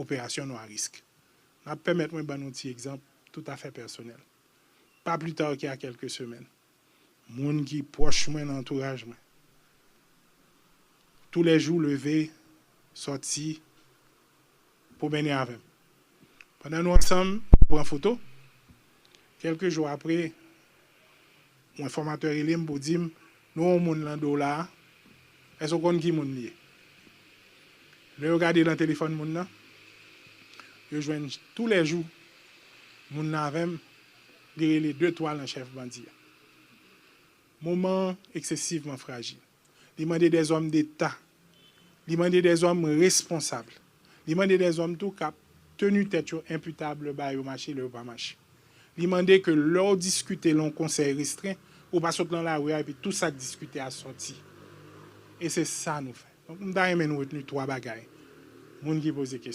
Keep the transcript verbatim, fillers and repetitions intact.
operasyon nou a risk. N ap pèmèt mwen ban nou ti egzanp toutafè pèsonèl. Pas plus tard qu'il y a quelques semaines, moun ki pwòch mwen nan antouraj mwen, toulèjou leve, sòti, pwomennen avè m. Pandan nou ansanm, nou pran foto. Kèlke jou apre, yon enfòmatè rele m pou di m, "Nou wè yon moun nan do w la a, èske w konn ki moun li ye?" Lè yo gade nan telefòn moun nan, yo jwenn toulèjou moun nan avè m, li rele de twa nan chèf bandi a. Moman an eksesivman frajil. Li mande dèzòm deta. Li mande dèzòm responsab. Li mande dèzòm tou k ap teni tèt yo enpitab lè bagay yo mache, lè yo pa mache. Li mande ke lè w diskite lè yon konsèy restren, ou pa sot nan lari a epi tou sa k diskite a sòti. E se sa nou fè. Donk, m ta renmen nou retni twa bagay. Moun ki poze kesyon.